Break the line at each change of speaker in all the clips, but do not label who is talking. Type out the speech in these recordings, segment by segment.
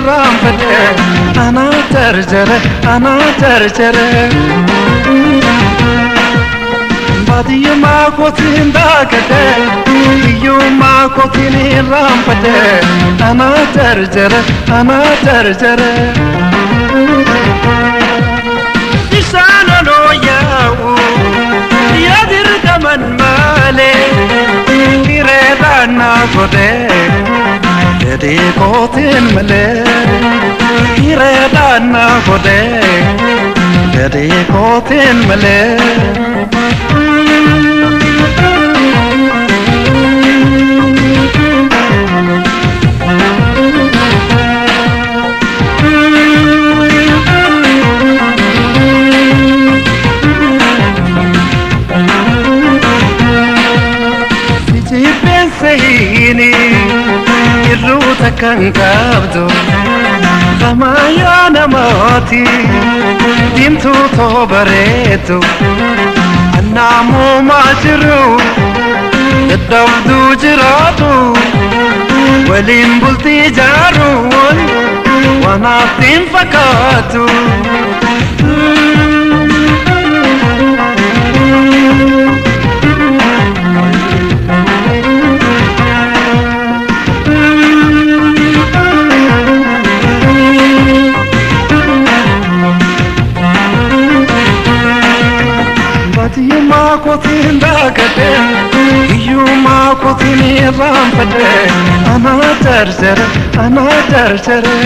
irraanfadhe anaa jarjare anaa jarjare. Baadiyyummaa kootiin daakadhe hiyyummaa kootiin irraanfadhe anaa jarjare anaa jarjare. Bishaan oloo yaa'u yaa dirqaman malee hireedhaan naa godhee fedhii kootiin malee hireedhaan naa godhee fedhii kootiin malee. Sijibbeen seeyini irruuta kan qabdu hamaa namaati diimtuu too bareedu annaamumaa jiru dadhabduu jiraatu waliin bultii ijaaruun waan haftiin fakkaatu. Baadiyyummaa kootiin daakadhe hiyyummaa kootiin irraanfadhe anaa jarjare anaa jarjare.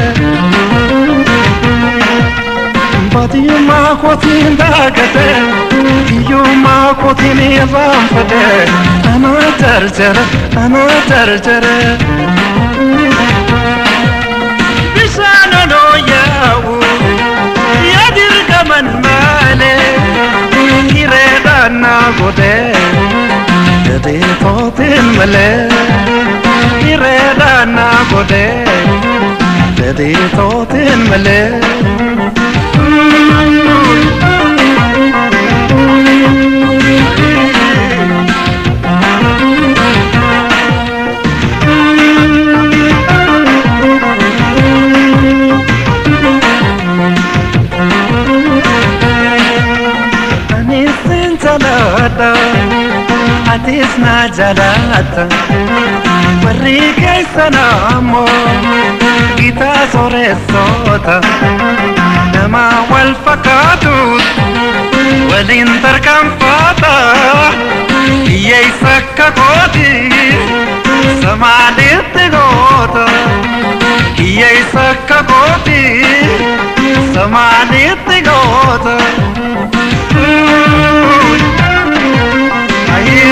Baadiyyummaa kootiin daakadhe hiyyummaa kootiin irraanfadhe anaa jarjare anaa jarjare. Bishaan oloo yaa'u yaa dirqaman malee hireedhaan naa godhee fedhii kootiin malee hireedhaan naa godhee fedhii kootiin malee. Ani sin jaaladha atis na jaalata warri keessan ammoo gitaa sooressoota nama wal fakkaatu waliin tarkaanfata hiyyeessa akka kooti samaalitti goota hiyyeessa akka kooti samaalitti goota. Ayi.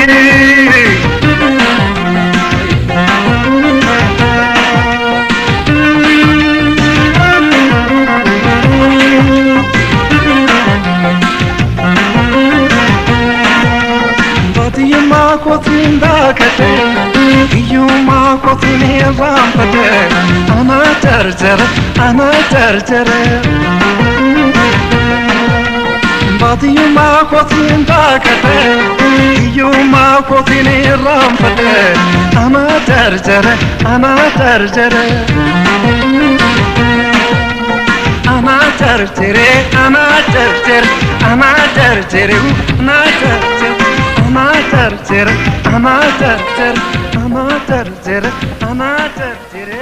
Baadiyyummaa kootiin daakadhe hiyyummaa kootiin irraanfadhe anaa jarjare anaa jarjare. Baadiyyummaa kootiin daakadhe hiyyummaa kootiin irraanfadhe anaa jarjare anaa jarjare. Anaa jarjare anaa jarjare anaa jarjare anaa jarjare anaa jarjare anaa jarjare anaa jarjare anaa jarjare anaa jarjare.